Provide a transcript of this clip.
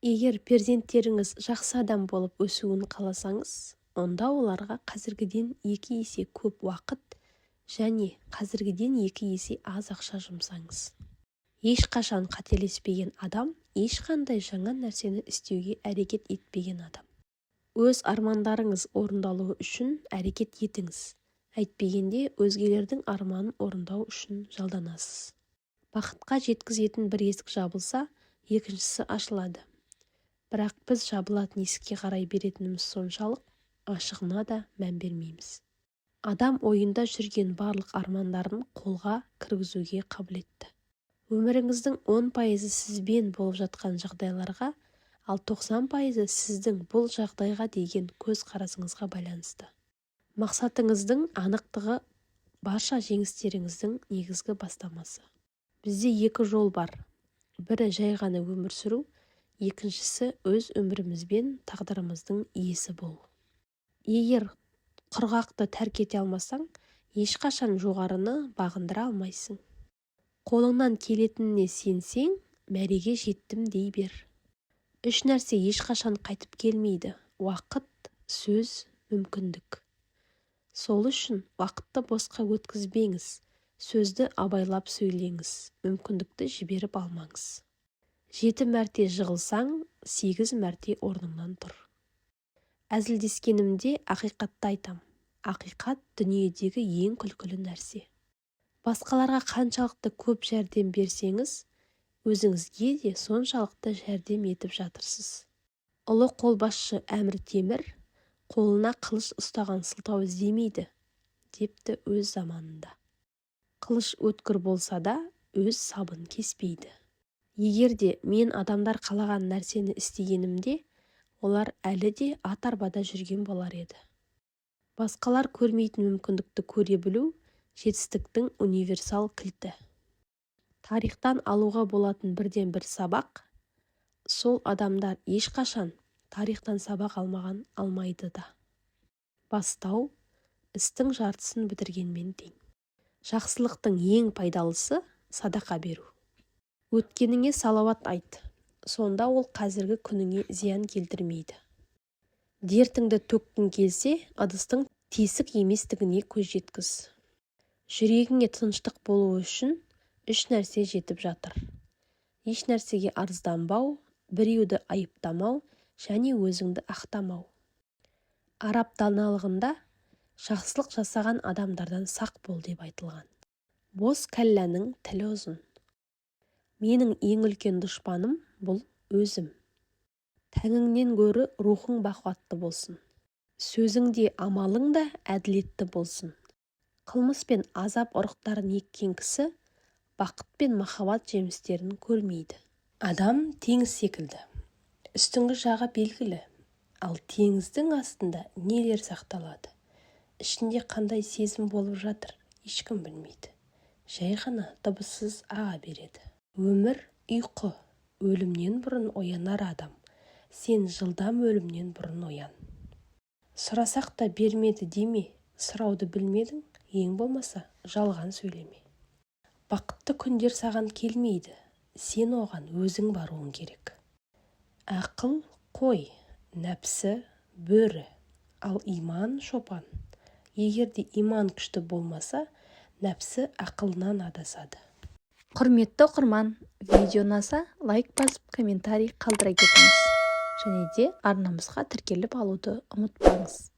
Егер перзенттеріңіз жақсы адам болып өсуін қаласаңыз, онда оларға қазіргіден 2 есе көп уақыт және қазіргіден 2 есе аз ақша жұмсаңыз. Ешқашан қателеспеген адам – ешқандай жаңа нәрсені істеуге әрекет етпеген адам. Өз армандарыңыз орындалуы үшін әрекет етіңіз, әйтпегенде өзгелердің арманын орындау үшін жалданасыз. Бақытқа жеткізетін бір есік жабылса, екіншісі ашылады. Бірақ біз жабылатын есікке қарай беретініміз соншалық, ашығына да мән бермейміз. Адам ойында жүрген барлық армандарын қолға кіргізуге қабілетті. Өміріңіздің 10%-ы сізбен болып жатқан жағдайларға, ал 90%-ы сіздің бұл жағдайға деген көзқарасыңызға байланысты. Мақсатыңыздың анықтығы – барша жеңістеріңіздің негізгі бастамасы. Бізде екі жол бар: бірі – жай ғана өмір сүру, екіншісі – өз өміріміз бен тағдырымыздың иесі болу. Егер құрғақты тәрк ете алмасаң, ешқашан жоғарыны бағындыра алмайсың. Қолыңнан келетініне сенсең, мәреге жеттім дей бер. Үш нәрсе ешқашан қайтып келмейді: уақыт, сөз, мүмкіндік. Сол үшін уақытты босқа өткізбеңіз, сөзді абайлап сөйлеңіз, мүмкіндікті жіберіп алмаңыз. Жеті мәрте жығылсаң, сегіз мәрте орныңнан тұр. Әзілдескенімде ақиқатты айтам. Ақиқат – дүниедегі ең күлкілі нәрсе. Басқаларға қаншалықты көп жәрдем берсеңіз, өзіңізге де соншалықты жәрдем етіп жатырсыз. Ұлы қолбасшы Әмір Темір: «Қолына қылыш ұстаған сылтау іздемейді», – депті өз заманында. Қылыш өткір болса да, өз сабын кеспейді. Егер де мен адамдар қалаған нәрсені істегенімде, олар әлі де ат арбада жүрген болар еді. Басқалар көрмейтін мүмкіндікті көре білу – жетістіктің универсал кілті. Тарихтан алуға болатын бірден-бір сабақ – сол адамдар ешқашан тарихтан сабақ алмаған, алмайды да. Бастау – істің жартысын бітіргенмен тең. Жақсылықтың ең пайдалысы – садақа беру. Өткеніңе салауат айт, сонда ол қазіргі күніңе зиян келтірмейді. Дертіңді төккің келсе, ыдыстың тесік еместігіне көз жеткіз. Жүрегіңе тыныштық болуы үшін үш нәрсе жетіп жатыр: ешнәрсеге арызданбау, біреуді айыптамау және өзіңді ақтамау. Араб даналығында «Жақсылық жасаған адамдардан сақ бол» деп айтылған. Бос кәлләнің тілі ұзын. Менің ең үлкен дұшпаным – бұл өзім. Тәніңнен гөрі рухың бақуатты болсын. Сөзің де, амалың да әділетті болсын. Қылмыс пен азап ұрықтарын еккен кісі бақыт пен махаббат жемістерін көрмейді. Адам теңіз секілді. Үстіңгі жағы белгілі, ал теңіздің астында нелер сақталады, ішінде қандай сезім болып жатыр, ешкім білмейді. Жай ғана дыбыссыз аға береді. Өмір – ұйқы, өлімнен бұрын оянар адам. Сен жылдам өлімнен бұрын оян. Сұрасақ та бермеді деме, сұрауды білмедің, ең болмаса жалған сөйлеме. Бақытты күндер саған келмейді, сен оған өзің баруың керек. Ақыл – қой, нәпсі – бөрі, ал иман – шопан. Егер де иман күшті болмаса, нәпсі ақылынан адасады. Құрметті оқырман, видео ұнаса, лайк басып, комментарий қалдыра кетіңіз және де арнамызға тіркеліп алуды ұмытпаңыз.